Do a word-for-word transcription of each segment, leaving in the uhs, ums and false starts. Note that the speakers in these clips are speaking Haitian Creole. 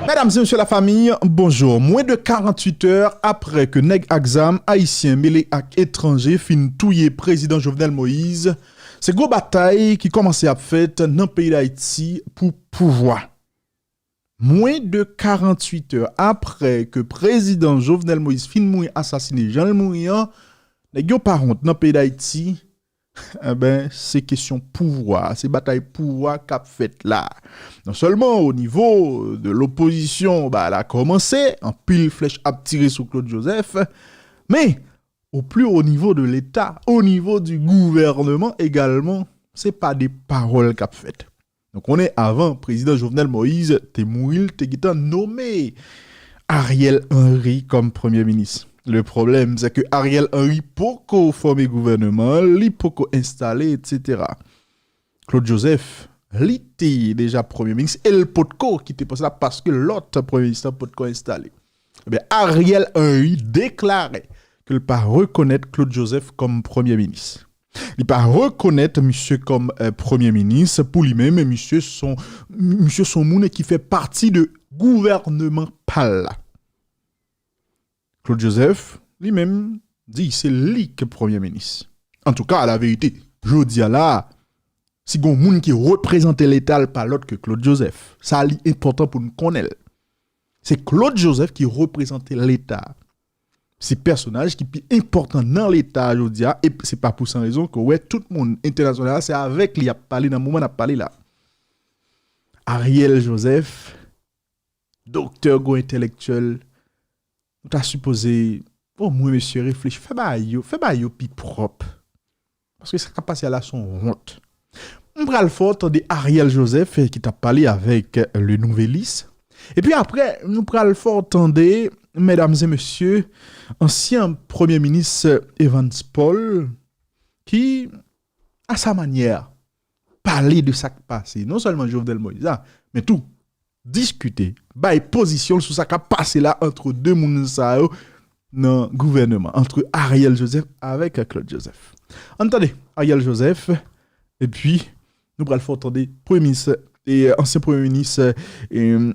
Medam e mesye lafanmi, bonjou. Mwens de karanntuit è apre ke nèg ak zam ayisyen mele ak etranje fin touye prezidan Jovenel Moïse, se gwo batay ki kòmanse ap fèt nan peyi Dayiti pou pouvwa. Mwens de karanntuit è apre ke prezidan Jovenel Moïse fin mouri asasinen jan l mouri an, nèg yo pa wont nan peyi Dayiti. Enben, se kesyon pouvwa, se batay pouvwa k ap fèt la. Non sèlman o nivo de lopozisyon, bagay la kòmanse, anpil flèch ap tire sou Claude Joseph, men o pli o nivo de Leta, o nivo di gouvènman egalman, se pa de pawòl k ap fèt. Nou konnen avan prezidan Jovenel Moïse te mouri, l te gentan nome Ariel Henry kòm premye minis. Le pwoblèm, se ke Ariel Henry poko fòme gouvènman, li poko enstale, etsetera. Claude Joseph, li te deja premye minis e l potko kite pòs la paske lòt premye minis la potko enstale. Ebyen, Ariel Henry deklare ke l pa rekonèt Claude Joseph kòm premye minis. Li pa rekonèt misye kòm eh, premye minis. Pou li menm, misye son, misye son moun ki fè pati de gouvènman pa l la. Claude Joseph, li menm, di se li ki premye minis. Antouka, la verite, jodi a la, si gon moun ki reprezante Leta, l pa lòt ke Claude Joseph. Sa li enpòtan pou n konnen l. Se Claude Joseph ki reprezante Leta. Se pèsonaj ki pi enpòtan nan Leta jodi a, e se pa pou san rezon ke w wè tout moun entènasyonal la, se avèk li y ap pale nan moman n ap pale la. Ariel Joseph, doktè gwo entèlektyèl, nou ta sipoze, omwen mesye reflechi, fè bagay yo, fè bagay yo pi pwòp. Paske sa k ap pase a la se yon wont. M pral fè w tande Ariel Joseph eh, ki t ap pale avèk eh, Le Nouvelliste. Epi apre, nou pral fè w tande, medam e mesye, ansyen premye minis eh, Evans Paul, ki, a sa manyè, pale de sa k pase. Non sèlman Jovenel Moïse la, men tou, diskite, bay pozisyon l sou sa k ap pase la ant de moun sa yo nan gouvènman, ant Ariel Joseph avèk Claude Joseph. Ann tande Ariel Joseph, epi nou pral fè w tande premye minis, e ansyen premye minis e,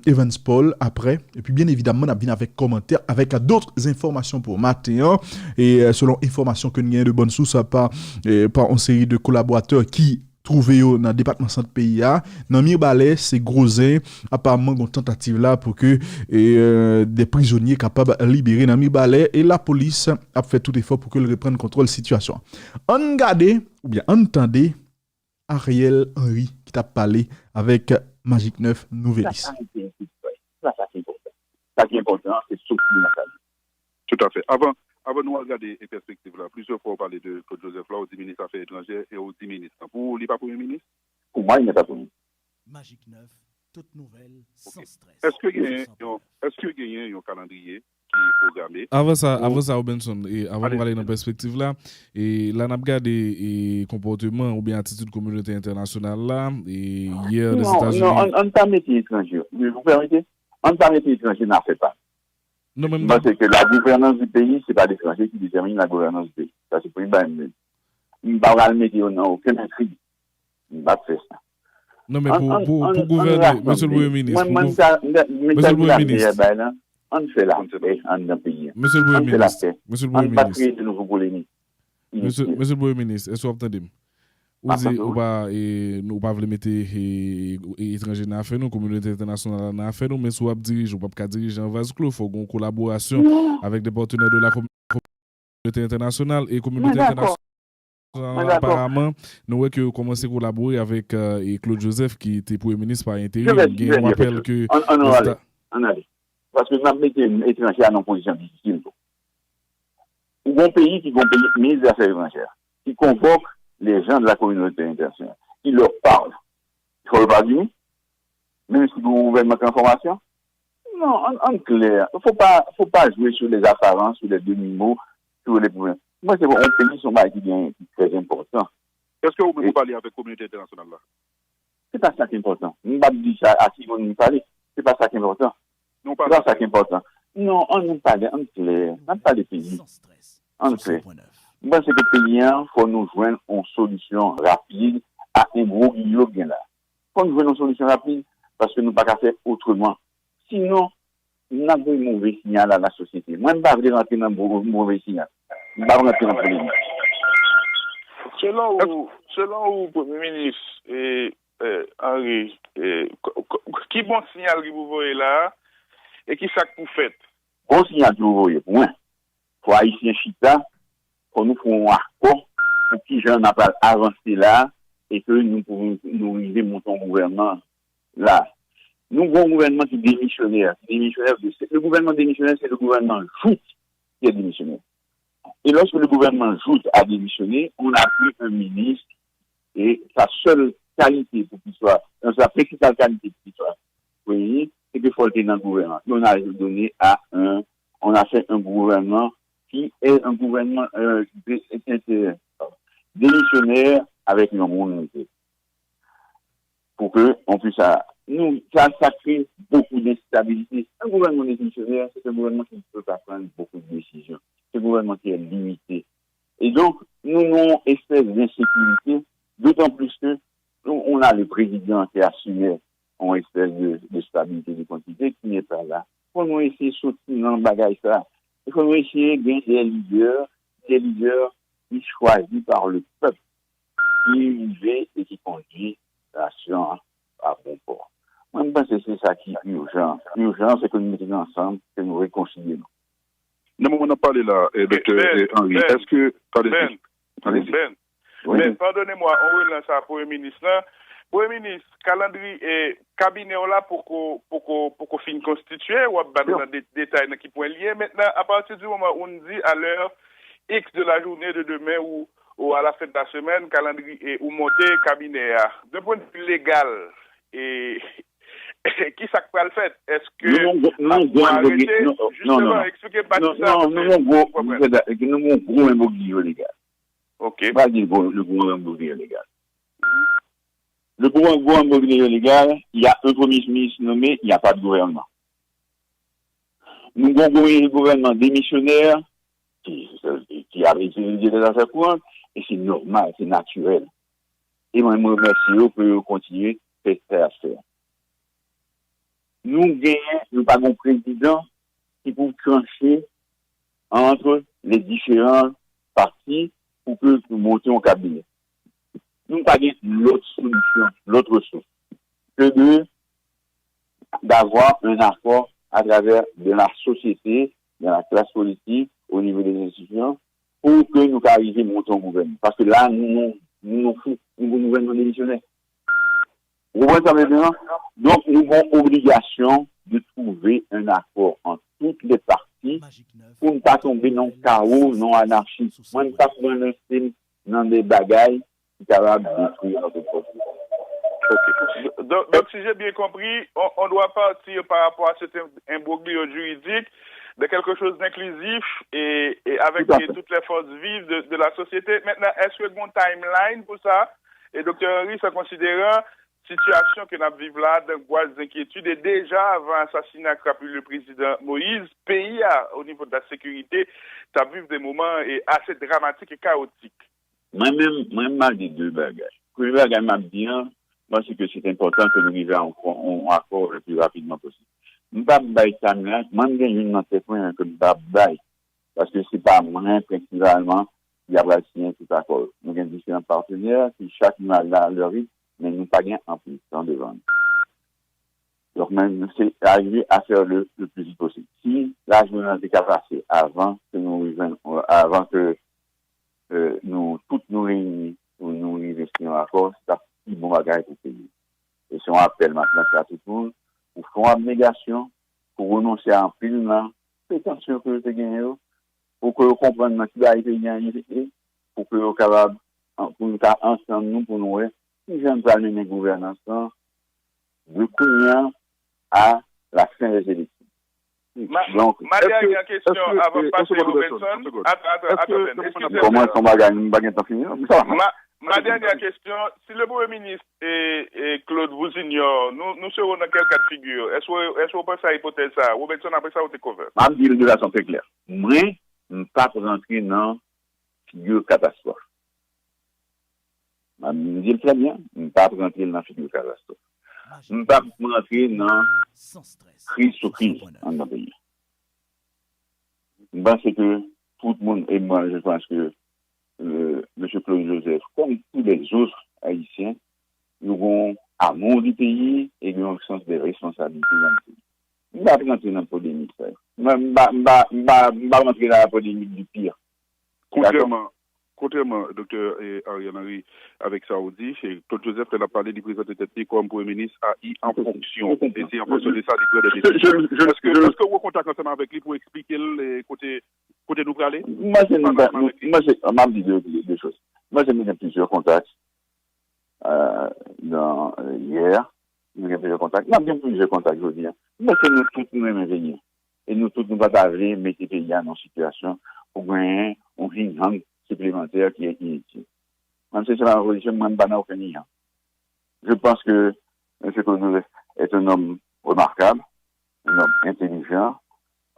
Evans Paul apre, epi byen evidamman n ap vin avèk kòmantè, avèk dòt enfòmasyon pou maten an, e selon enfòmasyon ke n genyen de bòn sous pa, e, pa yon seri de kolaboratè ki twouve yo nan depatman sant peyi a. Nan Mibalè, se gwo zen. Aparamman, gon tantativ la pou ke e, de prizonye kapab libere nan Mibalè e lapolis ap fè tout efò pou ke l reprann kontwòl sitiyasyon an. Ann gade, oubyen ann tande Ariel Henry ki t ap pale avèk Magic nèf Nouvelliste. Sa ki enpòtan, se souf li nan sa. Toutafè. Avan, avan nou al gade e pèspektiv la, plizyè fwa ou pale de Claude Joseph la, ou di minis afè etranjè e ou di minis lan. Pou ou, li pa premye minis? Pou mwen, li pa premye minis. Magic nèf, tout nouvèl, san strès. Èske genyen yon, èske genyen yon kalandriye ki pwograme? Avan sa, avan sa, Robenson, e avan nou ale nan pèspektiv la, e la n ap gade e konpòteman oubyen atitid kominote entènasyonal la, e yè Lèzetazini. Non, non, ann pa mete etranje. Vous permettez? Ann pa mete etranje nan afè pa nou. Non, men m panse ke la gouvènans di peyi, se pa letranje ki detèmine la gouvènans di peyi. Sa se premye bagay m di. M pa pral mete yo nan okenn entrig. M p ap fè sa. Non, men pou, pou, pou gouvène, mesye le premye minis, pou gou-, mesye le premye minis, bay la, ann fè lapè anndan peyi a. Mesye le premye minis, mesye le premye minis, ann pa kreye de nouvo polemik. Mesye, mesye le premye minis, èske w ap tande m? Ou di ou pa, e, ou pa vle mete e, e, etranje nan afè nou, kominote entènasyonal la nan afè nou, men si w ap dirije, ou p ap ka dirije an vaz klo, fò w gen yon kolaborasyon avèk de partenaires de la communauté internationale e kominote entènasyonal. Aparamman, nou wè ke yo kòmanse kolabore avèk e, Claude Joseph ki te premye minis pa enterim. Gen yon apèl ke ann ale. Paske n ap mete etranje a nan pozisyon difisil tou. Ou gon peyi ki gon peyi minis de afè etranjè, ki konvòk les gens de la communauté internationale, ki leur parle. Fò yo pa vini, menm si gon gouvènman transfòmasyon. Non, ann, ann klè. Fò pa, fò pa jwe sou les apparences, sou les demi-mots, sou les problèmes. Mwen, se yon peyi, se yon bagay ki gen, ki trè enpòtan. Èske ou menm ou pale avèk kominote entènasyonal la? Se pa sa ki enpòtan. M p ap di sa a ki moun m pale. Se pa sa ki enpòtan. Se pa sa ki enpòtan. Non, ann pale, ann klè. N ap pale peyi. Ann klè. M panse ke peyi a, fò nou jwenn yon solisyon rapid a enbroglyo k gen la. Fò nou jwenn yon solisyon rapid, paske nou pa ka fè otreman. Sinon, n ap voye move siyal a lasosyete. Mwen, m pa vle rantre nan mo- move siyal. M pa rantre nan polemik. Selon ou, selon ou, Premye Minis e, e, Henry, e, k- k- ki bon siyal ki pou voye la a, e ki sa k pou fèt? Bon siyal ki pou voye pou mwen. Fò Ayisyen chita, fò nou fè yon akò pou kijan n ap al avanse la e ke nou pou nou rive monte yon gouvènman la. Nou gen yon gouvènman ki demisyonè, ki demisyonè, se le gouvènman demisyonè, se le gouvènman jout ki est démissionnaire. Et lorsque le gouvernement joute a démissionné, on a pris un ministre et sa seule qualité pour qu'il soit, sa principale qualité pour qu'il soit premier ministre, c'est que faut le dans le gouvernement. Et on a donné à un, on a fait un gouvernement qui est un gouvernement euh, de, de, de, démissionnaire avec un monde pour que on puisse à, nous, ça, ça crée beaucoup d'instabilité. Un gouvernement démissionnaire, c'est un gouvernement qui ne peut pas prendre beaucoup de décisions. C'est un gouvernement qui est limité. Et donc, nous avons une espèce d'insécurité, d'autant plus que nous, on a le président qui assume une espèce de, de stabilité de quantité qui n'est pas là. Faut nous essayer de soutenir dans le bagage ça. Il faut nous essayer de gagner des leaders, des leaders qui choisis par le peuple, qui rive et qui conduit nation à bon port. Mwen, m panse se sa ki ijan. Ijan, se ke nou mete nou ansanm, ke nou rekonsilye nou. Nan moman n ap pale la, eh, Doktè eh, Henry, èske. Tande, Ben, Ben, Ben, padone mwa, on relans a Premye Minis lan. Premye Minis, kalandriye eh, kabinè w la poko, poko, poko fin konstitye, w ap ba nou nan de- detay nan ki pwen l ye. Mentnan, apati di moman ou n di alè X de la journée de demain ou, ou à la fin de la semaine, kalandriye ou monte kabinè a. D'un point de vue légal, e, ki sa k pral fèt? Èske Nou nou gwo nou nou gwo arete? Enboglio non non non Jisteman, eksplike m pati sa. Non non nou nou gwo nou gen gwo enboglio legal. Ok. Pa di gwo le gwo enboglio legal. Le gwo gwo enboglio legal, il y a un premier ministre nommé, il n'y a pas de gouvernement. Nou gen yon gouvènman demisyonè ki, ki ap itilize lè zafè kouran, e se nòmal, se natirèl. E mwen, mwen remèsye yo pou yo kontinye fè sa y ap fè. Nou genyen, nou pa gen yon prezidan ki pou tranche ant le diferan pati pou ke nou monte yon kabinè. Nou pa gen lòt solisyon, lòt resous ke de d'avoir un accord à travers de la société, de la classe politique, au niveau des institutions, pou ke nou ka rive monte yon gouvènman. Paske la, nou, nou, nou, nou fou, nou gon gouvènman demisyonè. Ou konprann sa m vle di an? Donk, nou gon obligasyon de trouver un accord entre toutes les parties pou n pa tonbe nan kawo, nan anarchi. Mwen, m pa pran nan de bagay ki kapab detwi antreprenè. Donc, donc, si j'ai bien compris, on, on doit partir par rapport à cet im- imbroglio juridique de quelque chose d'inclusif et, et avec Tout à fait. et toutes les forces vives de, de la société. Maintenant, est-ce que bon timeline pour ça? Et Docteur Henry, en considérant situation que nous vivons là, d'angoisse, d'inquiétude, et déjà avant l'assassinat qu'a pris le président Moïse, pays a, au niveau de la sécurité, ça vit des moments eh, assez dramatiques et chaotiques. Mwen menm, mwen m ap di de bagay. Premye bagay m ap di an, mwen se ke se enpòtan ke nou rive a yon, yon akò le pli rapidman posib. M p ap bay timeline, mwen m gen youn nan tèt mwen ke m p ap bay. Paske se pa mwen prensipalman ki apral siyen tout akò yo. Nou gen diferan patnè ki chak nou al nan lè rit, men nou pa gen anpil tan devan nou. Donk, men se arive a fè le, le pli vit posib. Si lajounen an te ka pase avan ke nou rive, avan ke euh, nou tout nou reyini pou nou rive sou yon akò, se t ap pi bon bagay pou peyi. E se yon apèl m ap lanse a tout moun pou fè yon abnegasyon, pou renonse a anpil nan pretansyon ke yo te genyen yo, pou ke yo konprann nan ki bagay peyi an ye, pou ke yo kapab, pou nou ka ansanm nou, pou nou wè kijan n pral mennen gouvènans lan de kounye a a la fin des élections. Ma, ma dènyè kesyon avan m pase Robertson. Atann, atann, atann. Eskize m. Kòman, kòman, bagay, m pa gen tan fini, non? Sa va. Ma, ma dènyè kesyon, si le premye minis e, e Claude vous ignore, nous, nous serons dans quel cas de figure? Èske, èske w panse a ipotèz sa a? Robertson, apre sa, ou te cover. M ap di l de fason trè klè. Mwen, m p ap rantre nan figi katastwòf. M di l trè byen, m p ap rantre nan figi katastwòf. M p ap rantre nan kriz sou kriz anndan peyi a. M panse ke tout moun, e mwen, je pense que euh, Mesye Claude Joseph, comme tous les autres Haïtiens, yo gen yon amour du pays e gen yon sens de responsabilité dans le pays. M pa rantre nan polemik sa yo. M pa, m pa, m pa, m pa, m pa rantre nan la polémique du pire. Dakò? Kontrèman, kontrèman, Doktè eh, Ariel Henry, avèk sa ou di, eh, Claude Joseph, lè l ap pale, li prezante tèt li kòm premye minis A I an fonksyon. E se an fonksyon de sa, li pran de desizyon. Èske w an kontak ansanm avèk li pou eksplike l eh, kote kote nou prale? Mwen se nou, mwen se, m ap di de, de, de choz. Mwen se nou gen plizyè kontak euh, nan euh, yè, nou gen plizyè kontak. N ap gen plizyè kontak jodi a. Mwen se nou tout nou renmen peyi a. E nou tout nou pa ta vle mete peyi a nan sitiyasyon pou genyen yon hing hang siplemantè ki initil. Mwen se se pa pozisyon mwen m pa nan okenn hing hang. Je pense que M. Claude Joseph est un homme remarquable, un homme intelligent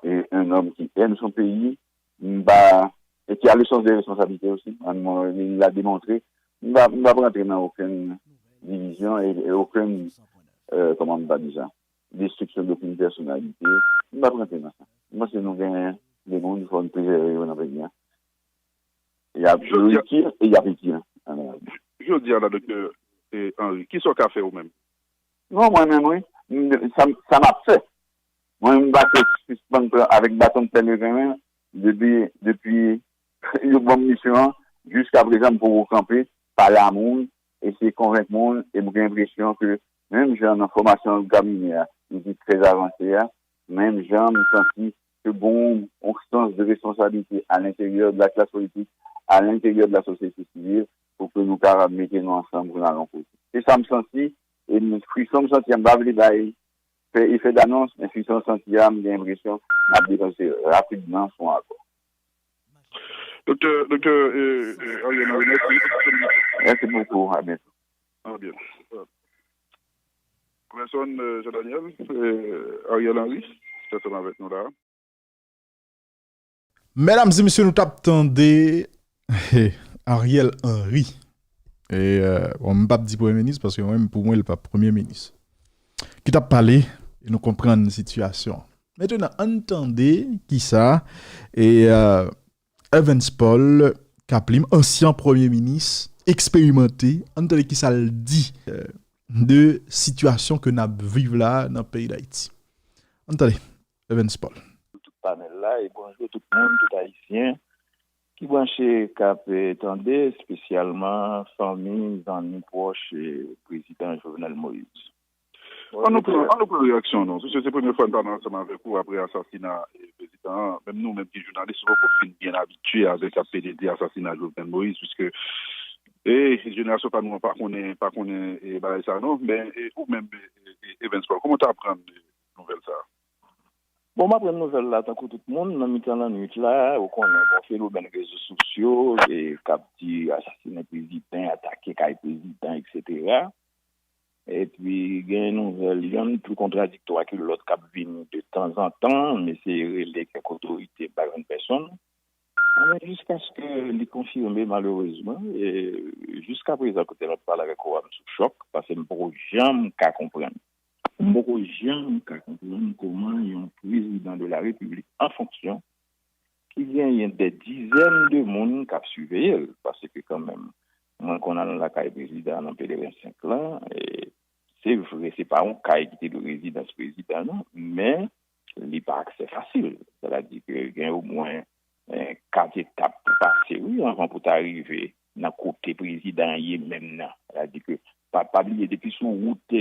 et un homme qui aime son pays. M pa, et qui a le sens des responsabilités aussi. Il l'a démontré. M pa, m pa rantre nan okenn divizyon e, e okenn, euh, kòman m pa di sa, destriksyon dokenn pèsonalite. M pa rantre nan sa. M panse nou gen de moun, fò n prezève yo nan peyi a. Y ap itil e y ap itil. Jodi a la, Doktè Henry, kisa w ka fè ou menm? Non, mwen menm, wi. Sa, sa m ap fè. Mwen, m pa ka sispann pran avèk baton m fè leve men depi, depi yo ban m misyon an, jiska prezan m poko kanpe, pale a moun, eseye konvenk moun, e m gen enpresyon ke menm jan nan fòmasyon kabinè a, nou te trè avanse a, menm jan m santi ke gen yon sans de responsablite à l'intérieur de la classe politique, à l'intérieur de la société civile, pou ke nou kapab mete nou ansanm pou n al yon kote. Se sa m santi, e m frison m santi a, m pa vle bay fè efè danons, men frison m santi a, m gen enpresyon n ap depanse rapidman sou yon akò. Doktè, Doktè Ariel Henry, mèsi. Mèsi bokou, a byento. A byento. Vèson Jean Daniel, Ariel Henry, ki ansanm avèk nou la. Medam e mesye, nou t ap tande Ariel Henry. E, bon, m p ap di premye minis, paske mwen, pou mwen, li pa premye minis. Ki t ap pale, e nou konprann sitiyasyon an. Mentnan, ann tande kisa e Evans Paul Kaplim, ansyen premye minis, eksperimante, ann tande kisa l di de sitiyasyon ke n ap viv la nan peyi Dayiti. Ann tande, Evans Paul. Tout panèl la e bonjou tout moun, tout Ayisyen ki branche k ap tande, espesyalman fanmi, zanmi pwòch Prezidan Jovenel Moïse. An nou pran, an nou pran reyaksyon nou, piske se premye fwa n pale ansanm avèk ou apre asasina prezidan an. Menm nou menm ki jounalis, nou poko fin byen abitye avèk sa k pede di asasina Jovenel Moïse, piske e jenerasyon pa nou an pa konnen, pa konnen e bagay sa non. Men e ou menm e, e, Evans Paul, kòman w ta aprann nouvèl sa a? Bon, m aprann nouvèl la tankou tout moun nan mitan lannwit la, ou konnen gen yon fenomèn rezo sosyo e k ap di asasinen prezidan, atake kay prezidan, etsetera. Epi gen nouvèl yonn pli kontradiktwa ke lòt k ap vini de tanzantan, m eseye rele kèk otorite, m pa jwenn pèsonn. Men jiskaske li konfime malerezman, e jiskaprezan kote m ap pale avèk ou a, m sou chòk, paske m poko janm ka konprann. M poko janm ka konprann kòman yon prezidan de la repiblik an fonksyon ki genyen dè dizèn de moun k ap siveye l, paske kanmenm, mwen konn al lakay prezidan an nan Pelerin senk lan, e se vre, se pa yon kay ki te dwe rezidans prezidan, non, men li pa aksè fasil. Sètadi ke gen omwen kat etap pou pase, wi, anvan pou ta rive nan kote prezidan an ye menm nan. Sètadi ke, pa, pa bliye, depi sou wout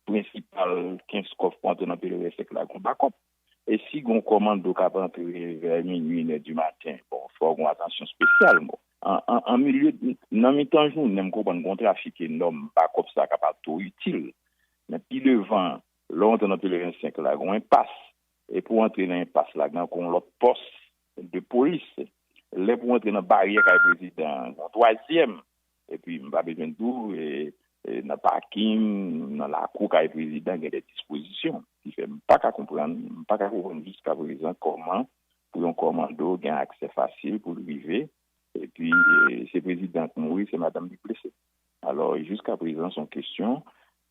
prensipal Kenskòf pou antre nan Pelerin senk la, gen yon bakòp. E si gen yon kòmando k ap antre vè minui, inè di maten, bon, fò w gen yon atansyon espesyal, bon. An, an, an milye, nan mitan jounen, m konprann gen yon trafik enòm, bakòp sa kapab twò itil. Men pi devan, lè w antre nan Pelerin senk la, gen yon enpas. E pou w antre nan enpas la, gen ankò yon lòt pòs de polis. Lè pou w antre nan baryè kay prezidan an, gen yon twazyèm. Epi, m pa bezwen di w, e, e, nan pakin, nan lakou kay prezidan, gen de dispozisyon. Ki fè m pa ka konprann, m pa ka konprann jiskaprezan kòman pou yon kòmando gen aksè fasil pou l rive. Epi, e, se prezidan k mouri, se madanm li k blese. Alò, jiskaprezan, se yon kesyon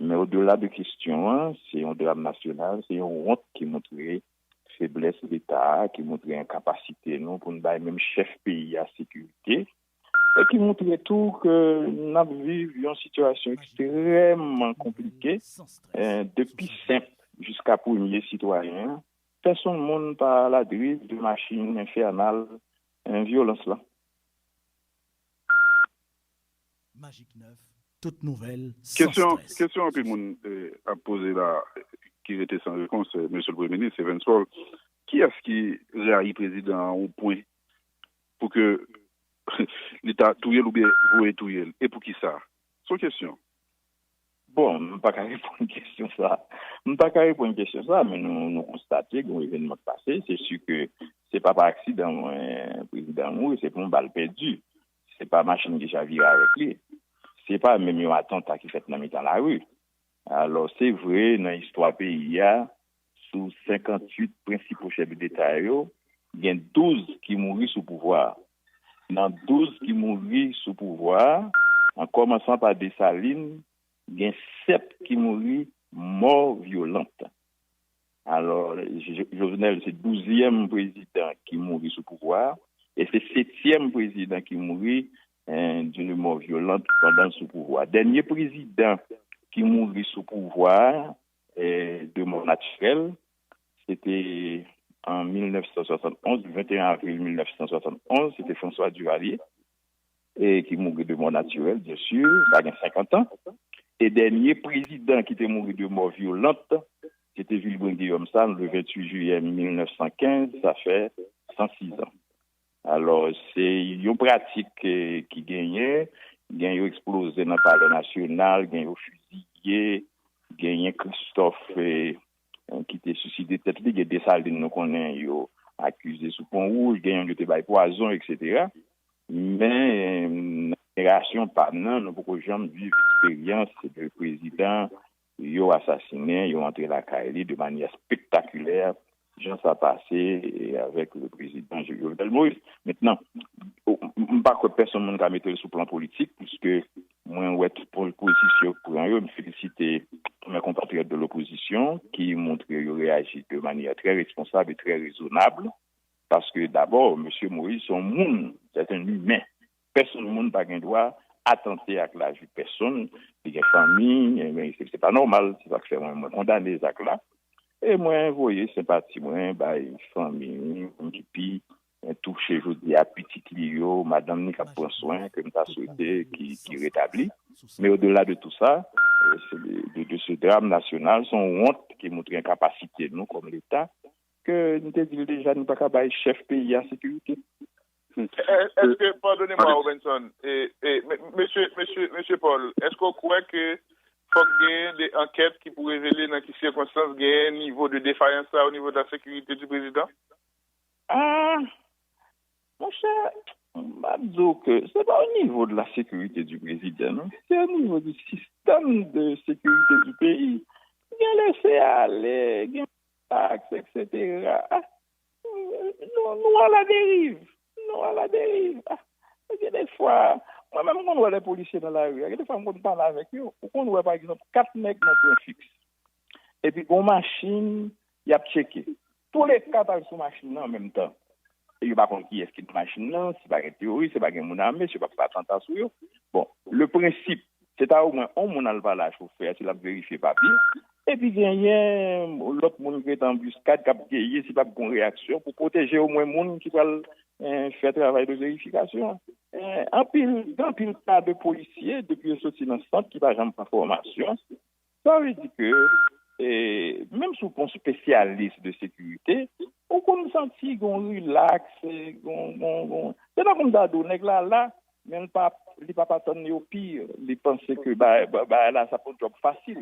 Men odela de kesyon an, se yon dram nasyonal, se yon wont ki montre feblès Leta a, ki montre enkapasite nou pou n bay menm chèf peyi a sekirite, e ki montre tou ke n ap viv yon sitiyasyon ekstrèmman konplike, eh, depi senp jiska premye sitwayen an. Pèsonn moun pa aladriv de machin enfènal, eh, vyolans lan. Magik nèf, tout nouvèl, sans Kesyon, strès. Kesyon anpil moun eh, ap poze la, ki rete san repons, eh, Mesye le Premye Minis, Evans Paul, kiyès ki rayi prezidan an o pwen pou ke li ta touye l oubyen voye touye l? E poukisa? Se yon kesyon. Bon, m pa ka reponn kesyon sa. M pa ka reponn kesyon sa, men nou, nou konstate gen yon evènman k pase. Se si ke se pa pa aksidan mwen prezidan an mouri, se pou yon bal pèdi. Se pa machin ki chavire avèk li. Se pa menm yon atanta ki fèt nan mitan lari. Alò, se vre, nan istwa peyi a, sou senkantuit prensipo chèf deta yo, gen douz ki mouri sou pouvwa a. Nan douz ki mouri sou pouvwa a, an kòmansan pa Desalin, gen sèt ki mouri mò vyolant. Alò, Jovenel se douzyèm prezidan ki mouri sou pouvwa a, e se setyèm prezidan ki mouri d'une mort violente pandan l sou pouvwa. Dènye prezidan ki mouri sou pouvwa a, de mò natirèl, se te an mil nèf san swasann onz, venteyen avril mil nèf san swasann onz, se te François Duvalier, e ki mouri de mò natirèl, byen si, sa gen senkant an. E dènye prezidan ki te mouri de mò vyolant, se te Vilbrun Guillaume Sam, le ventuit jiyè mil nèf san kenz, sa fè san sis an. Alò, se yon pratik ki genyen, gen yo eksploze nan Palè Nasyonal, gen yo fiziye, genyen Christophe ki te siside tèt li, gen Desalin nou konnen yo akize sou Pon Wouj, gen youn yo te bay pwazon, etsetera. Men, nan jenerasyon pa m nan, nou poko janm viv eksperyans de prezidan yo asasinen, yo antre lakay li de manyè spektakilè, jan sa pase avèk le prezidan Jovenel Moïse. Mentnan, m pa kwè pèsonn moun ka mete l sou plan politik, piske mwen wè tout pozisyon yo pran yo, m felisite mè konpatriyòt de lopozisyon ki montre yo reyaji de manyè trè responsab e trè rezonab, paske dabò, mesye Moïse se yon moun, se yon imen. Pèsonn moun pa gen dwa atante ak lavi pèsonn, li gen fanmi, se pa nòmal, se sa k fè mwen, mwen kondane zak la. E mwen voye senpati mwen bay fanmi, moun ki pi touche jodi a, pitit li yo, madanm li k ap pran swen, ke m ta swete ki, ki retabli. Men odela de tou sa, de, de se dram nasyonal, se yon wont ki montre enkapasite nou kòm Leta, ke m te di l deja, nou pa ka bay chèf peyi a sekirite. Èske, padone mwa, Robenson, mesye, mesye, mesye Paul, èske w kwè ke fòk genyen de ankèt ki pou revele nan ki sikonstans genyen nivo de defayans sa o nivo de la sekirite di prezidan? Ah, monchè, m ap di w ke se pa o nivo de la sekirite di prezidan, non. Se o nivo di sistèm de sekirite di peyi. Gen lese ale, gen taks, etsetera. Nou, nou aladeriv. Nou aladeriv. Gen de fwa, mwen menm m konn wè lè polisye nan lari a, gen de fwa m konn pale avèk yo. Ou konn wè, pa egzanp, kat nèg nan pwen fiks. Epi gon machin, y ap tcheke. Touleka pral sou machin nan an menm tan. E yo pa konn kiyès ki nan machin nan, si pa gen teworis, si pa gen moun ame, si yo pa fè atanta sou yo. Bon, le prensip, se ta omwen on moun al pale a chofè a, si l ap verifye papye. Epi genyen lòt moun ki ret an anbiskad, k ap geye si p ap gen yon reyaksyon pou pwoteje omwen moun ki pral fè travay de verifikasyon an. Anpil, gen anpil ka de polisye, depi yo soti nan sant, ki pa janm pran fòmasyon. Sa vle di ke, menm si w pa yon spesyalis de sekirite, ou konn santi gen yon rilaks, gen yon, gen yon, gen yon. Se nan kòm sa tou, nèg la la, men li pa, li p ap atann yo pi, li panse ke bagay la, sa p yon djòb fasil.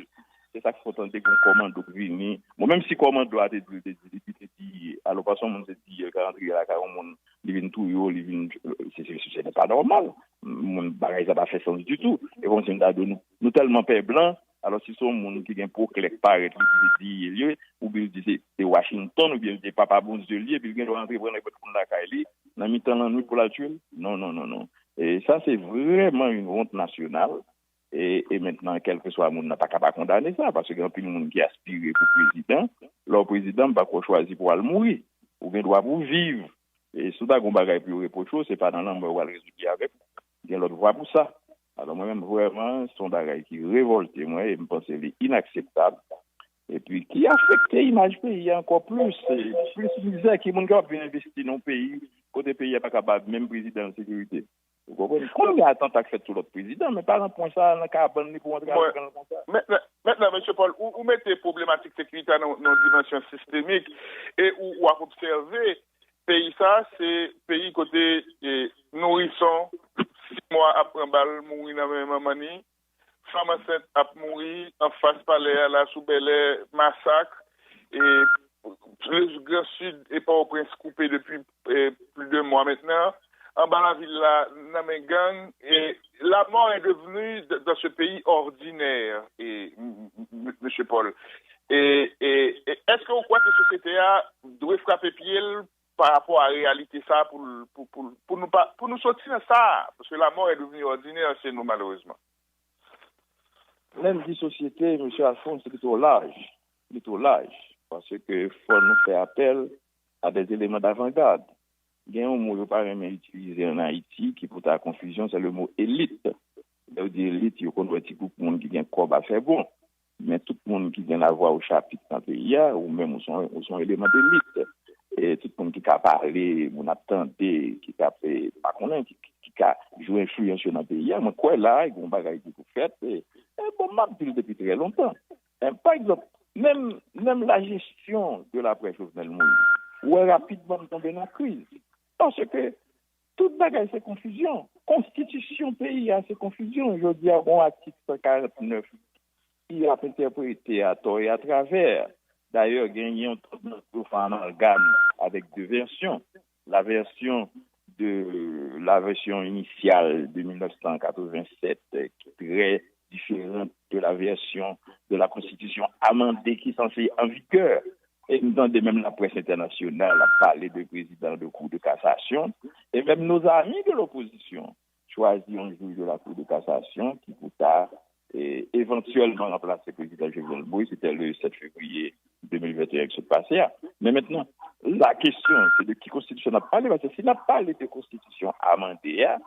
Se sa k fè w tande gen yon kòmando k vini. Bon, menm si kòmando a te di l, te di, li te di, alò, paske yon moun te di, l ka rantre lakay yon moun, li vin touye w, li vin, se, se, se, se pa nòmal. Moun, bagay sa pa fè sans ditou. E kòmsi m ta di w, nou, nou tèlman pè blan, alò si se yon moun ki gen pwoklè k parèt, li di se D E A l ye, oubyen li di se, se Washington, oubyen li di se Papa Bondye l ye, epi l gen dwa rantre pran nenpòt moun lakay li, nan mitan lannwit pou l al tiye l? Non, non, non, non. E sa se vrèman yon wont nasyonal. E, e mentnan, kèlkeswa moun nan pa ka pa kondane sa, paske gen anpil moun ki aspire pou prezidan. Lè w prezidan, m pa kwè w chwazi pou w al mouri. Ou gen dwa pou w viv. E si w ta gen yon bagay pou yo repwoche w, se pa nan lanmò yo pral rezoud li avèk ou. Gen lòt vwa pou sa. Alò, mwen menm, vrèman, se yon bagay ki revòlte mwen e m panse li inakseptab. Epi ki afekte imaj peyi a ankò plis. E plis mizè, ki moun k ap vin envesti nan yon peyi kote peyi a pa kapab menm prezidan an sekirite? Ou konprann? Kounye a, atanta k fèt sou lòt prezidan, men pa nan pwen sa a, nan kabann li pou antre avèk gang konsa. Mentnan, mentnan, mesye Paul, ou, ou mete pwoblematik sekirite a nan, nan yon dimansyon sistemik e ou, ou ap obsève peyi sa, se peyi kote e, nourison, sis mwa ap pran bal, mouri nan men manman ni, fanm ansent ap mouri anfas palè a la sou Bèlè, masak, e Gran Sid e Pòtoprens koupe depi e, plis de mwa mentnan. Anba lavil la, nan men gang, e la mort est devenue d- dans ce pays ordinaire, e m- m- m- mesye Paul. E, e, e èske ou kwè ke sosyete a dwe frape pye l pa rapò a reyalite sa pou l- pou, pou, l- pou nou pa, pou nou soti nan sa? Paske la mort est devenue ordinaire chez nous, malheureusement. Lè m di sosyete, mesye Alphonse, se pito laj. Pito laj. Paske fò nou fè apèl a des éléments d'avant-garde. Gen yon mo yo pa renmen itilize ann Ayiti ki pou ta konfizyon, se le mo elit. Lè yo di elit, yo konn wè ti gwoup moun ki gen kòb a fè bon. Men tout moun ki gen lavwa o chapit nan peyi a, ou menm ou se yon, ou se yon eleman delit. E tout moun ki ka pale, moun ap tande, ki ka, e, pa konnen, ki, ki, ki ka jwe enfliyans yo nan peyi a, mwen kwè la, gen yon bagay ki pou fèt. E, e bon, m ap di l depi trè lontan. E, pa egzanp, menm, menm la gestion de l'après Jovenel Moïse, ou wè rapidman m tonbe nan kriz. Paske tout bagay se konfizyon. Konstitisyon peyi a se konfizyon. Jodi a, gen yon atik san karant nèf ki ap entèprete atò e atravè. Dayè, genyen yon tandans pou fè amalgam avèk de vèsyon. La version de la version initiale de mil nèf san katreven sèt, euh, qui est très différente de la version de la Constitution amendée qui est censée en vigueur. E m tande menm laprès entènasyonal ap pale de prezidan de Cour de cassation. E menm nos amis de l'opposition chwazi yon jij de la Cour de cassation ki pou ta, e, evantyèlman ranplase prezidan Jovenel Moïse, se te le sèt fevriye de mil venteyen ki sot pase a. Men mentnan, la kesyon, se de ki konstitisyon n ap pale, paske si n ap pale de konstitisyon amande a,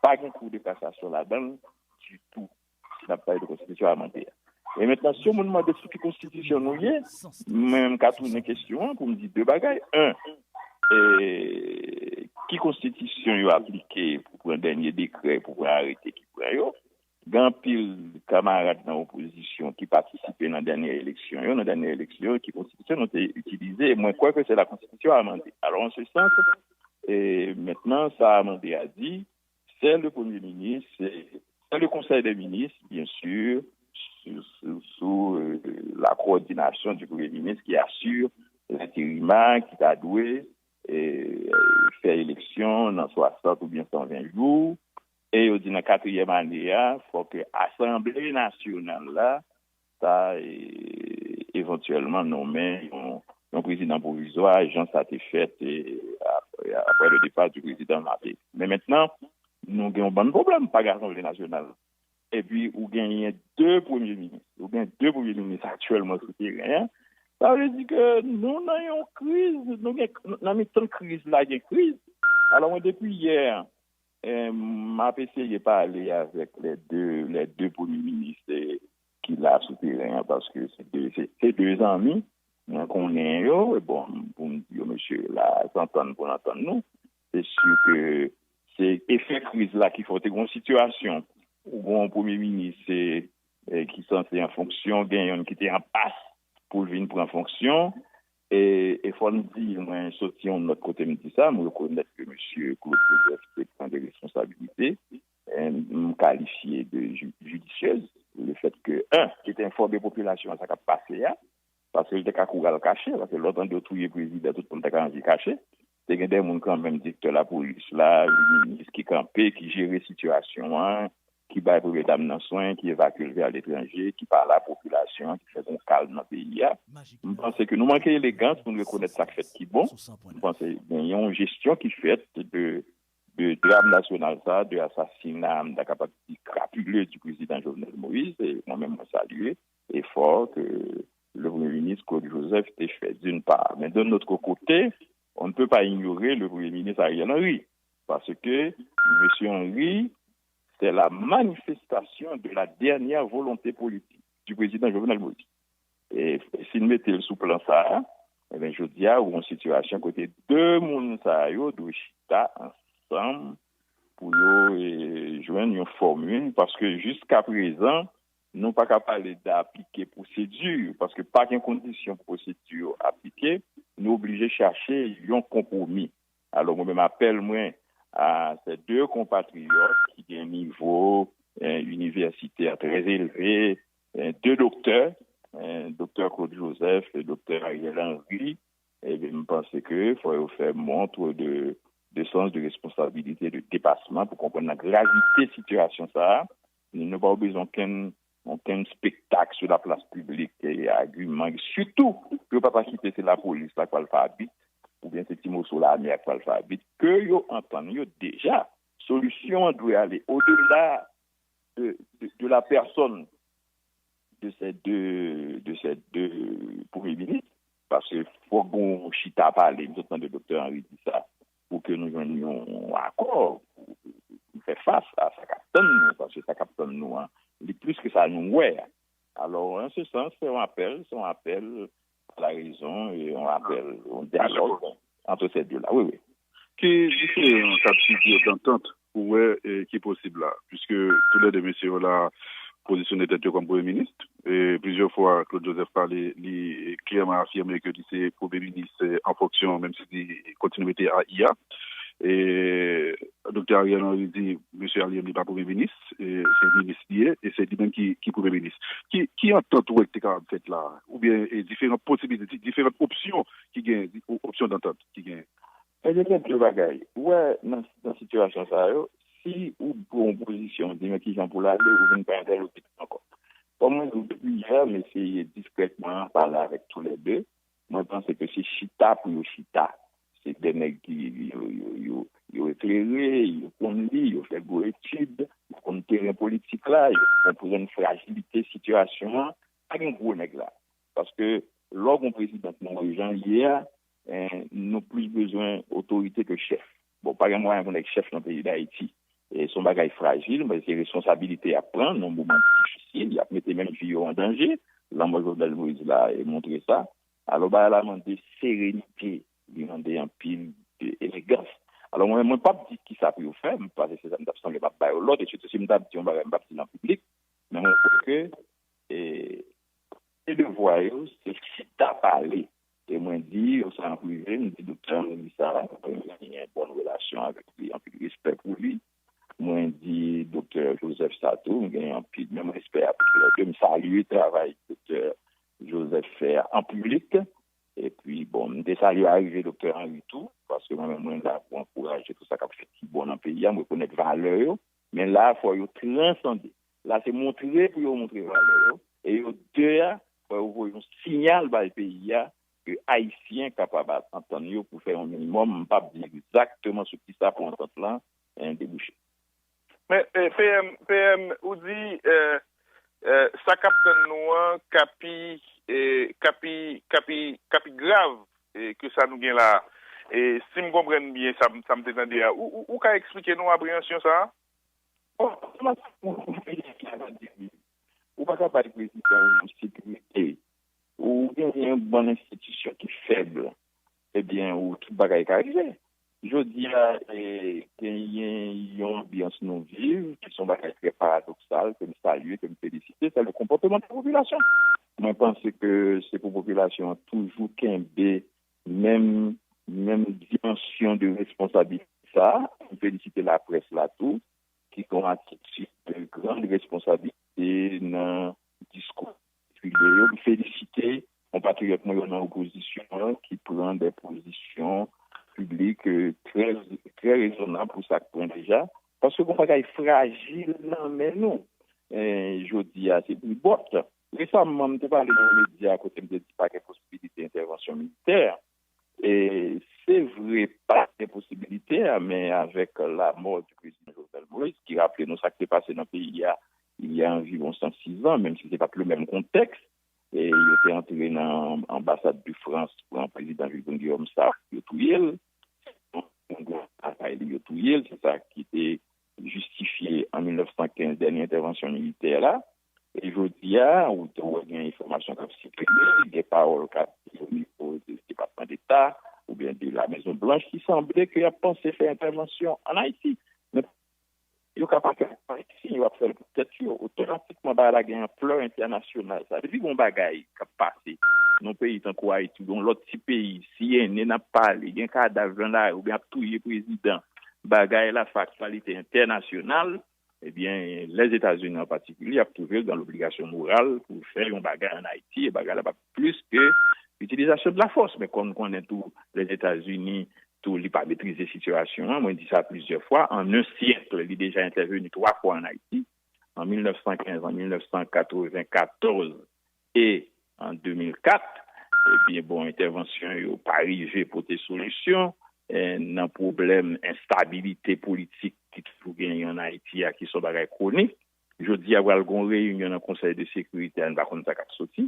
pa gen Cour de cassation ladan l ditou. Si n ap pale de konstitisyon amande a. E mentnan, si yon moun mande sou ki konstitisyon nou ye, mwen, m ka tounen kesyon an pou m di de bagay. En, e, ki konstitisyon yo aplike pou pran dènye dekrè, pou pran arete ki pran yo? Gen anpil kanmarad nan opozisyon ki patisipe nan dènye eleksyon yo. Nan dènye eleksyon yo, ki konstitisyon nou te itilize? Mwen kwè ke se la konstitisyon amande. Alò, an se sans, e, mentnan, sa amande a di, c'est le Premier ministre, c'est c'est le Conseil des ministres, bien sûr, sous, sous, sous, euh, la coordination du Premier ministre qui assure l'intérim, ki ta dwe, euh, fè eleksyon nan swasant oubyen san ven jou. E yo di nan katriyèm ane a, fò ke Asanble Nasyonal la ta, e, evantyèlman nonmen yon, yon prezidan pwovizwa, jan sa te fèt, e, apre, apre le départ du président Martelly. Men mentnan, nou gen yon bann pwoblèm, pa gen Asanble Nasyonal. Epi ou genyen de premye minis. Ou gen de premye minis aktyèlman sou teren an. Sa vle di ke nou nan yon kriz, nou gen, nan mitan kriz la, gen kriz. Alò, mwen, depi yè, e, m ap eseye pale avèk les deux, les deux premiers ministres, e, ki la sou teren an, paske se de, se, se de zanmi, mwen konnen yo, e bon, pou m di yo, mesye, la, zantann pou n antann nou, se si ke se efè kriz la ki fè w te gen yon sitiyasyon ou gen yon premye minis, e, e, ki sanse an fonksyon, gen youn ki te an pas pou l vin pran fonksyon, e, e fò n di, mwen soti yon lòt kote m di sa, m rekonèt ke mesye Claude Joseph te pran de responsabilite, e, m kalifye de ju- jidisyèz, le fèt ke, en, ki te enfòme popilasyon an sa k ap pase a, paske l te ka kouri al kache, paske lè w tande yo touye prezidan, tout moun te ka anvi kache. Te gen de moun kanmenm, direktè lapolis la, minis ki kanpe, ki jere sitiyasyon an, ki bay premye dam nan swen, ki evakye l vè aletranje, ki pale a popilasyon an, ki fè gon kalm nan peyi a. M panse ke nou manke elegans pou n rekonèt sa k fèt ki bon. M panse gen yon jesyon ki fèt de, de dram nasyonal sa, de asasina, m ta kapab di krapile du prezidan Jovenel Moïse, e mwen menm mwen salye efò ke le Premye Minis Claude Joseph te fè, d'une part. Men d'un autre côté, on ne peut pas ignorer le Premye Minis Ariel Henry, parce que Monsieur Henry, c'est la manifestation de la dernière volonté politique du président Jovenel Moïse. E si n mete l sou plan sa a, ebyen, jodi a, ou yon sitiyasyon kote de moun sa yo dwe chita ansanm pou yo e, jwenn yon fòmil, paske jiska prezan, nou pa ka pale de aplike pwosedi, paske pa gen kondisyon pou pwosedi yo aplike, nou oblije chache yon konpwomi. Alò, mwen menm, apèl mwen a se de konpatriyòt ki gen nivo eh, inivèsitè trè elve, eh, de doktè, eh, doktè Claude Joseph e doktè Ariel Henry, ebyen, m panse ke fò yo fè montre de, de sans de responsabilité, de dépassement pou konprann nan gravite sitiyasyon sa a. Nou pa bezwen okenn, okenn spektak sou la plas piblik, e agiman, sitou pou yo pa ta kite se lapolis la k pral fè abit, oubyen se ti moso lame a k pral fè abit, ke yo antann yo deja. Solisyon an dwe ale odela de, de, de la pèsòn de ces deux, de ces deux premye minis, paske fòk gon chita pale, m sot tande doktè Henry di sa, pou ke nou jwenn yon akò, pou, pou fè fas a sa k ap tann nou, paske sa k ap tann nou an, li plis ke sa nou wè a. Alò, en ce sens, se yon apèl, se yon apèl à la raison e yon apèl, yon dyalòg entre ces deux-là. Wi, wi. Ki diferan k ap figire dantant ou wè e, ki posib la? Puiske toulède mesye yo la pozisyone tèt yo kòm premye minis. E plizyè fwa, Claude Joseph pale, li klèman afime ke li se premye minis e, an fonksyon, menm si li kontinye rete A I a. E doktè Ariel Henry di, mesye Ariel li pa premye minis, e se minis li ye, e se li menm ki, ki premye minis. Ki, ki antant ou wè ki te kapab fèt la? Oubyen e, diferan posibilite, diferan opsyon ki gen, opsyon dantant ki gen? Ebyen, gen de bagay. Ou wè, nan, nan sitiyasyon sa yo, si ou pran yon pozisyon, ou di, men kijan pou l ale, ou vin pa entèlokitan ankò. Kòm mwen di w depi yè, m eseye diskrètman pale avèk toulède. Mwen panse ke se chita pou yo chita. Se de nèg ki yo, yo, yo, yo eklere, yo konn li, yo fè gwo etid, yo konn teren politik la, yo konprann frajilite sitiyasyon an. Pa gen gwo nèg la. Paske lè w gen yon prezidan ki monte jan l ye a, eh, nou plis bezwen otorite ke chèf. Bon, pa gen mwayen pou nèg chèf nan peyi Dayiti. E se yon bagay frajil, men se responsabilite y ap pran nan yon moman difisil. Y ap mete menm vi yo an danje. Lanmò Jovenel Moïse la e montre sa. Alò, bagay la mande serenite, li mande anpil de elegans. Alò, mwen, mwen p ap di kisa pou yo fè, m pa se sa m t ap sanble m ap ba yo lòd, e sitou si m t ap di yon bagay, m p ap di l an piblik, men mwen kwè ke e, se devwa yo, se chita pale. E mwen di yo sa an prive, m di doktè Henry sa, mwen gen bòn relasyon avèk li, anpil respè pou li. Mwen di doktè Joseph sa tou, m gen anpil, menm respè a pou lè de. M salye travay doktè Joseph fè a an piblik. Epi, bon, m te salye arive doktè Henry tou, paske mwen menm mwen la pou ankouraje tout sa k ap fèt ki bon nan peyi a, m rekonèt valè yo. Men la, fò yo transande. La, se montre pou yo montre valè yo. E yo de a, fò yo voye yon siyal bay peyi a ke Ayisyen kapab antann yo pou fè yon minimòm. M p ap di egzakteman sou kisa pou antant lan, eh, debouche. Men, eh, P M, P M, ou di, eh, eh, sa k ap tann nou an ka pi, eh, ka pi, ka pi, ka pi grav, eh, ke sa nou gen la a. E si m konprann byen sa, m- sa m te tande a, ou, ou, ou ka eksplike nou apreyansyon sa a? Bon, kòman sa pou yon peyi ki ap di, ou pa ka bay prezidan yon sekirite, ou genyen yon bann enstitisyon ki fèb, ebyen, ou tout bagay ka rive. Jodi a, e, genyen yon anbyans nou viv, ki se yon bagay trè paradoksal, ke m salye, ke m felisite, se le konpòteman de la popilasyon. Mwen panse ke se pou popilasyon an toujou kenbe menm, menm dimansyon de responsabilite sa a. M felisite laprès la tou, ki gen yon atitid de grand responsabilité nan diskou popilè yo. M felisite konpatriyòt mwen yo nan opozisyon an ki pran de pozisyon piblik, eh, trè, trè rezonab pou sa k pran deja. Paske gon bagay frajil nan men nou. Eh, jodi a, se pri bòt. Resaman, m te pale nan medya kote m te di pa gen posibilite entèvansyon militè. E se vre, pa gen posibilite a, men avèk lanmò di prezidan Jovenel Moïse, ki raple nou sa k te pase nan peyi a, il y a environ san sis an, menm si se pa t le menm kontèks, e yo te antre nan anbasad de Frans, pran prezidan Jules Bonguillaume sa, yo touye l. Yon gwo batay li, yo touye l, se sa ki te jistifye an mil nèf san kenz dènye entèvansyon militè la. E jodi a, ou te wè gen enfòmasyon k ap sikile, gen pawòl k ap di o nivo de Depatman Deta oubyen de la Mezon Blanch ki sanble ke y ap panse fè entèvansyon ann Ayiti. Men yo ka pa fè l ann Ayiti, yo ap fè l pou tèt yo. Otomatikman, bagay la gen anplè entènasyonal. Sa vle di, gon bagay k ap pase nan yon peyi tankou Ayiti, yon lòt ti peyi, si ene n ap pale, gen kadav nan lari, oubyen ap touye prezidan, bagay la fè aktyalite entènasyonal, ebyen, Lèzetazini an patikilye ap twouve l dan lobligasyon moral pou fè yon bagay ann Ayiti, e bagay la pa plis ke itilizasyon de la fòs. Men kòm nou konnen tou, Lèzetazini, tou, li pa metrize sitiyasyon an. Mwen di sa plizyè fwa. An en syèk, li deja entèveni twa fwa ann Ayiti, an mil nèf san kenz, an mil nèf san katrevenkatòz e an de mil kat. Ebyen, bon, entèvansyon yo pa rive pote solisyon eh, nan pwoblèm enstabilite politik ki toujou genyen ann Ayiti a, ki se yon bagay kwonik. Jodi a, pral gen yon reyinyon nan Konsèy de Sekirite a, n pa konn sa k ap soti.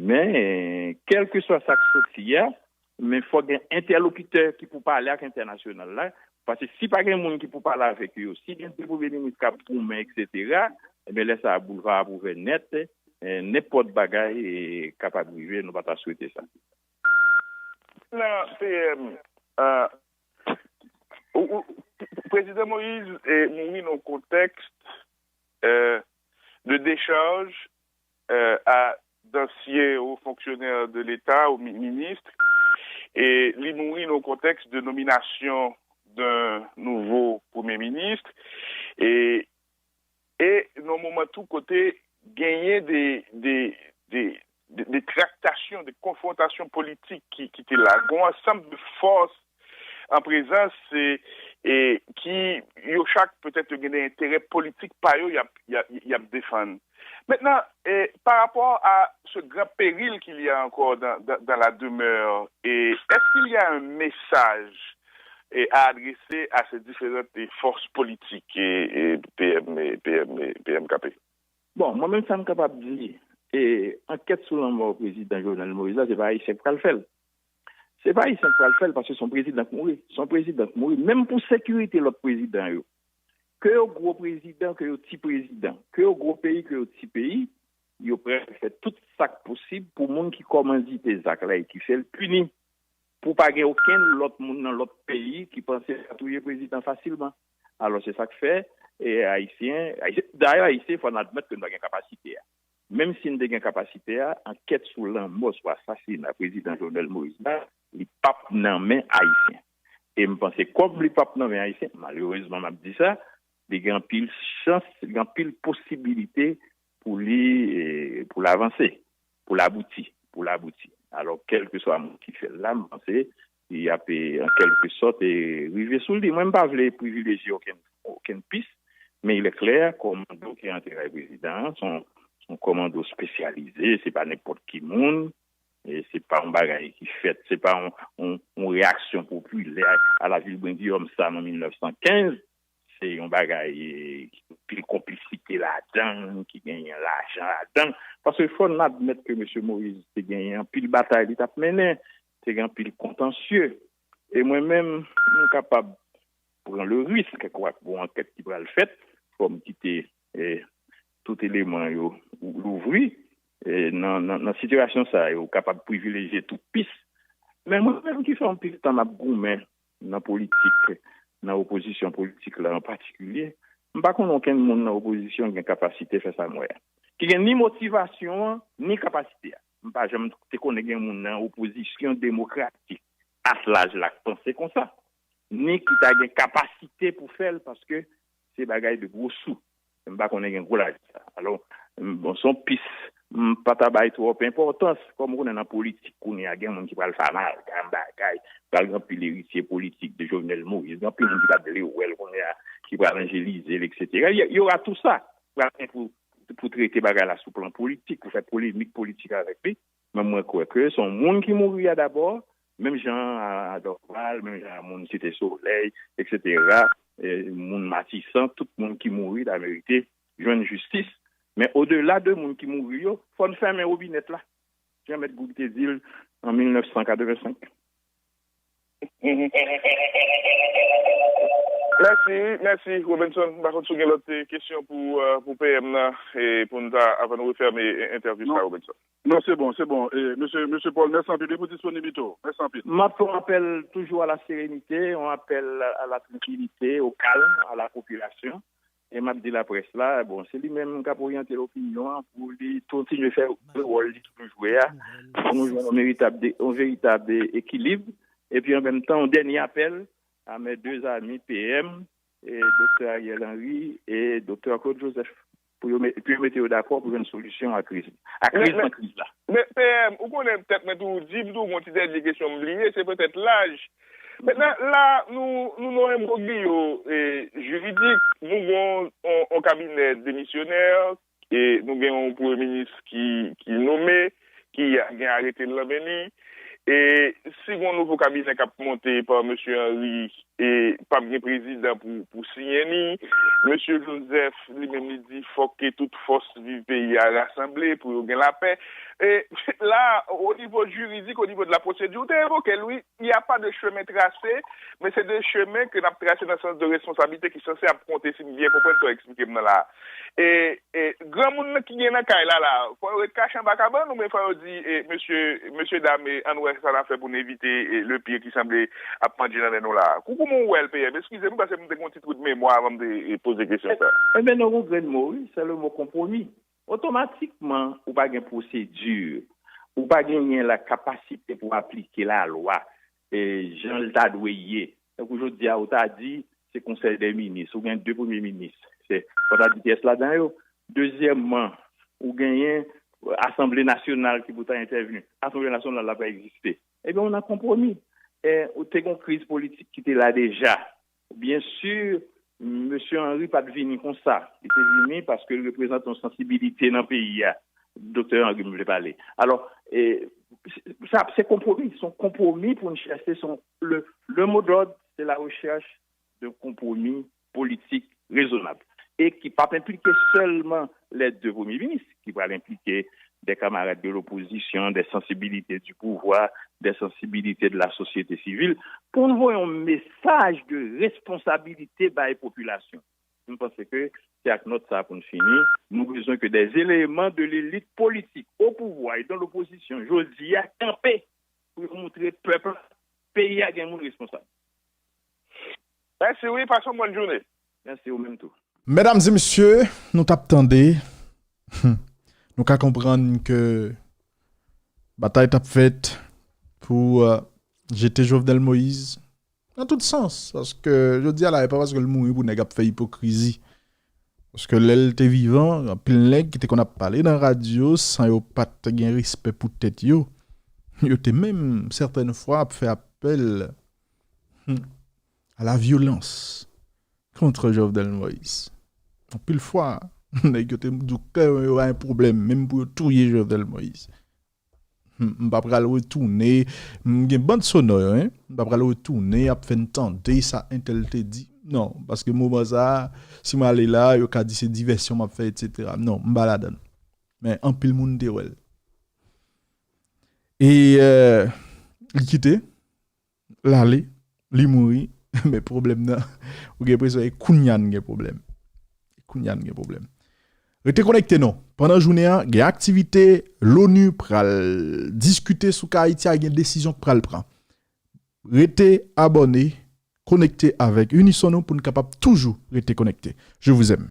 Men, eh, kèlkeswa sa k soti a, men fòk gen entèlokitè ki pou pale ak entènasyonal la. Paske si pa gen moun ki pou pale avèk yo, si gen de premye minis k ap goumen, etsetera, ebyen, lè sa a, boulva a ap ouvè nèt, eh, nenpòt bagay eh, kapab rive, nou pa ta swete sa. Nan P M, euh, ou- ou- Prezidan Moïse eh, mouri nan yon kontèks euh, de dechaj euh, a d'anciens hauts fonctionnaires de l'État ou mi- ministres, e li mouri nan yon kontèks de nominasyon d'un nouveau premier ministre, e e nan yon moman tou kote genyen de, de, de, de, de traktasyon, de konfwontasyon politik ki, ki te la. Gon ansanm de fòs an prezans e, e ki yo chak petèt yo gen de enterè politik pa yo y ap, y ap, y ap defann. Maintenant, eh, par rapport à ce grand péril qu'il y a encore dans, dans, dans la demeure, eh, est-ce qu'il y a un message eh, à adresser à ces différentes eh, forces politiques eh, eh, P M, eh, P M, eh, P M K P? Bon, mwen menm sa m kapab di, e ankèt sou lanmò prezidan Jovenel Moïse la, se pa Ayisyen k pral fè l. Se pa Ayisyen k pral fè l paske se yon prezidan k mouri. Se yon prezidan k mouri. Menm pou sekirite lòt prezidan yo, ke yo gwo prezidan, ke yo ti prezidan, ke yo gwo peyi, ke yo ti peyi, yo prè fè tout sa k posib pou moun ki kòmandite zak la e ki fè l pini. Pou pa gen okenn lòt moun nan lòt peyi ki panse l ka touye prezidan fasilman. Alò, se sa k fè e, Ayisyen, Ayisyen, dayè, Ayisyen, fò n admèt ke n pa gen kapasite a. Menm si n te gen kapasite a, ankèt sou lanmò, sou asasina prezidan Jovenel Moïse la, li p ap nan men Ayisyen. E m panse, kòm li p ap nan men Ayisyen, malerezman, m ap di sa, li gen anpil chans, li gen anpil posibilite pou li, eh, pou l avanse, pou l abouti, pou l abouti. Alò, kèlkeswa moun ki fè l la, m panse, y ap, eh, an kèlkesòt, eh, rive sou li. Mwen, m pa vle privilejye okenn, okenn pis, men il est clair, kòmando ki antre kay prezidan an, se yon, se yon kòmando espesyalize, se pa nenpòt ki moun, e se pa yon bagay ki fèt, se pa yon, yon, yon reyaksyon popilè a la vil Bwengiyòm sa nan mil nèf san kenz, se yon bagay eh, ki gen anpil konplisite ladan, ki genyen lajan ladan. Paske fò n admèt ke mesye Moïse te genyen anpil batay li t ap mennen, te gen anpil kontansye. E mwen menm, m kapab pran le risk, kwak gon ankèt ki pral fèt, fò m kite eh, tout eleman yo louvri eh, nan, nan, nan sitiyasyon sa yo, kapab privilejye tout pis. Men mwen menm ki fè anpil tan m ap goumen nan politik, nan opozisyon politik la an patikilye, m pa konn okenn moun nan opozisyon ki gen kapasite fè sa m wè a. Ki gen ni motivasyon an, ni kapasite a. M pa janm te konnen gen moun nan opozisyon demokratik at laj la k panse konsa, ni ki ta gen kapasite pou fè l, paske se bagay de gwo sou. M pa konnen gen gwo lajan sa. Alò, m- bon, se yon pis m pa ta bay twòp enpòtans. Kòm ou konnen nan politik kounye a, gen moun ki pral fè amalgam bagay, pral gen anpil eritye politik de Jovenel Moïse, gen anpil moun ki pa t vle wè l kounye a, ki pral anjelize l, etsetera. Y, y aura tout ça. Pral gen pou, pou trete bagay la sou plan politik, pou fè polemik politik avèk li. Men mwen kwè ke se yon moun ki mouri a dabò, Menm jan a Dorval, menm jan a moun Site Solèy, et cetera, e, moun Matisan, tout moun ki mouri ta merite jwenn jistis. Men odela de moun ki mouri yo, fò n fèmen wobinèt la. Jan Mèt Goug te di l an mil nèf san katrevensenk. Mèsi, mèsi, Robinson. M pa konn si w gen lòt kesyon pou, pou P M nan, e pou n ta, avan nou refèmen entèvyou sa, Robinson. Non, se bon, se bon. E, mesye, mesye Paul, mèsi anpil wi pou disponibite w. Mèsi anpil. M ap fè yon apèl toujou a la serenite, yon apèl a la trankilite, o kalm, a la popilasyon. E m ap di laprès la, bon, se li menm k ap oryante lopinyon an pou li kontinye fè wòl li toujou jwe a, pou nou jwenn yon veritab, yon veritab ekilib. Epi an menm tan, yon dènye apèl a mes deux amis P M, e Doktè Ariel Henry e Doktè Claude Joseph, pou yo, pou yo mete yo dakò pou jwenn solisyon a kriz, a kriz nan kriz la. Men P M, ou konnen tèt mwen tou di m tou gon ti dènye kesyon m bliye, se petèt laj. Mentnan, la, nou, nou nan yon enbroglyo e, jiridik, nou gon yon, yon kabinè demisyonè, e nou gen yon premye minis ki, ki nome, ki gen arete l nan men li. E si gon nouvo kabinè k ap monte pa mesye Henry, e p ap gen prezidan pou, pou siyen li. Mesye Joseph, li menm, li di fòk ke tout fòs viv peyi a rasanble pou yo gen lapè. E la, o nivo jiridik, o nivo de la pwosedi, ou te evoke l, wi. Il y a pas de chemin tracé, men se de chemen ke n ap trase nan sans de responsablite ki sanse ap konte, si m byen konprann sa w eksplike m nan la. E, e granmoun nan ki gen nan kay la la, fò yo ret kache anba kabann oubyen fò yo di, e, mesye, mesye dam, e, ann wè sa n ap fè pou n evite, e, le pire ki sanble ap pandye nan men nou la. Kou kouman w wè l, P M? Eskize m, paske m te gen yon ti twou de memwa avan m te, e, poze kesyon sa. Enben, nan yon grenn mo, wi, se le mo konpwomi. Otomatikman, ou pa gen pwosedi, ou pa genyen lakapasite pou w aplike lalwa, e, jan l ta dwe ye. Tankou jodi a, ou ta di, se konsèy dè minis, ou gen de premye minis. Se, fò w ta di kiyès ladan yo. Dezyèmman, ou genyen asanble nasyonal ki pou ta entèvni. Asanble nasyonal la pa egziste. Ebyen, ou nan konpwomi. E, ou te gen yon kriz politik ki te la deja. Byen si, mesye Henry pa t vini konsa. Li te vini paske l reprezante yon sansibilite nan peyi a. Doktè Henry m vle pale. Alò, e, sa, se konpwomi. Se yon konpwomi pou n chèche. Se yon, le, le mot d'ordre, c'est la recherche d'un compromis politique raisonnable. E ki p ap enplike sèlman les deux premiers ministres, ki pral enplike des camarades de l'opposition, des sensibilités du pouvoir, des sensibilités de la société civile, pou n voye yon mesaj de responsabilite bay popilasyon. M panse ke se ak nòt sa a pou n fini. Nou bezwen ke des éléments de l'élite politique au pouvoir et dans l'opposition jodi a kanpe pou yo montre pèp la peyi a gen moun responsab. Mèsi wi, pase yon bòn jounen. Mèsi, ou menm tou. Medam e mesye, nou t ap tande, nou ka konprann ke batay t ap fèt pou jete Jovenel Moïse nan tout sans, paske jodi a la e pa paske l mouri pou nèg ap fè ipokrizi. Paske lè l te vivan, anpil nèg ki te konn ap pale nan radyo san yo pa t gen respè pou tèt yo, yo te menm sètèn fwa ap fè apèl a la vyolans kont Jovenel Moïse. Anpil fwa, nèg yo te di w klè yo pa gen pwoblèm menm pou yo touye Jovenel Moïse. M pa pral retounen, m gen band sonò yo, en, m pa pral retounen ap fè n tande sa entèl te di. Non, paske moman sa a, si m ale la, yo ka di se divèsyon m ap fè, etsetera. Non, m pa ladan l. Men anpil moun te wè l. E li kite, l ale, li mouri, men pwoblèm nan, ou gen enpresyon e kounye a n gen pwoblèm. E kounye a n gen pwoblèm. Rete konekte non. Pandan jounen an, gen aktivite, Loni pral diskite sou ka Ayiti a, gen desizyon k pral pran. Rete abòne, konekte avèk Unison nou pou n kapab toujou rete konekte. Je vous aime.